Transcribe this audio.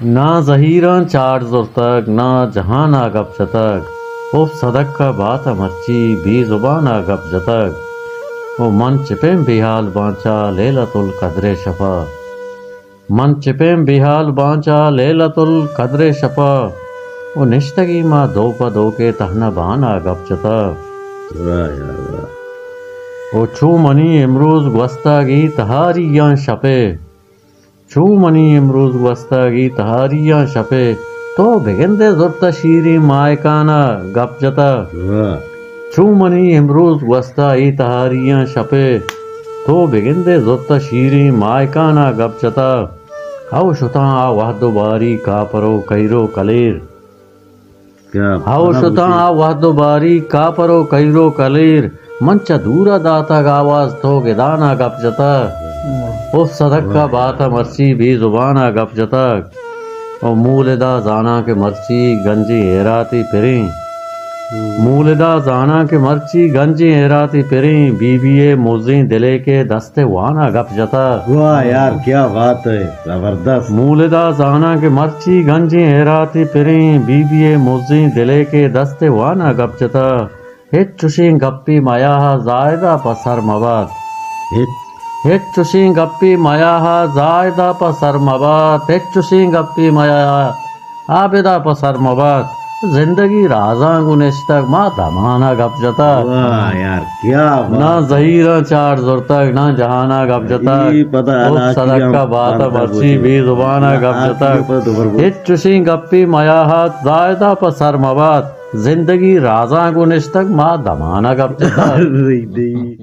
ناں زہیراں چاڑ زرتگ، ناں جہان ءَ گپ جتگ۔ اف سدک ءَ بات ءَ مرچی بے زبان ءَ گپ جتگ۔ او من چہ پیم بے ہال باں چہ لیلۃ القدر ءِ شپ ءَ۔ من چہ پیم بے ہال باں چہ لیلۃ القدر ءِ شپ ءَ۔ او نشتگیں ما دو پہ دو کہ تہنا بان ءَ گپ جتگ۔ واہ یار واہ۔ او چو منی امروز گوستگی تہاریاں شپ ءَ۔ چو منی امروز گوستگی تہاریاں شپ ءَ، تو بگندے زرتہ شیریں ماہکان ءَ گپ جتہ۔ واہ۔ چو منی امروز گوستگی تہاریاں شپ ءَ، تو بگندے زرتہ شیریں ماہکان ءَ گپ جتہ۔ او شتاں آ وہد و باری کاپر و کہیر و کلیر۔ کیا ہاؤ بات شتاں ہے۔ آ وہد و باری کاپر و کہیر و کلیر، من چہ دور ءَ داتگ آواز تو گدان ءَ گپ جتگ۔ اف سدک ءَ بات ءَ مرچی بے زبان ءَ گپ جتگ۔ او مولدا زاناں کہ مرچی گنجیں ہیراتے پریں۔ مولدا زاناں کہ مرچی گنجیں ہیراتے پریں، بی بی ءِ مزیں دلے کہ دست ءِ وان ءَ گپ جتگ۔ واہ یار، کیا بات ہے، زبردست۔ مولدا زاناں کہ مرچی گنجیں ہیراتے پریں، بی بی ءِ مزیں دلے کہ دست ءِ وان ءَ گپ جتگ۔ ہچ چشیں گپے میاہا زاہدا پہ سر مبات۔ ہچ۔ ہچ چشیں گپے میاہا زاہدا پہ سر مبات۔ ہچ چشیں گپے میاہا عابدا پہ سر مبات۔ زندگی رازاں گوں نشتگ، ما دمان ءَ گپ جتگ۔ واہ یار، کیا بات۔ نہ زہیراں چاڑ زرتگ، نہ جہان ءَ گپ جتگ۔ اے پدا او حالاتی سدک ءَ ہم بات ءَ بنتا مرچی بوتی۔ بے زبان ءَ گپ جتگ۔ ہچ چشیں گپے میاہا زاہدا پہ سر مبات۔ زندگی رازاں گوں نشتگ، ما دمان ءَ گپ جتگ۔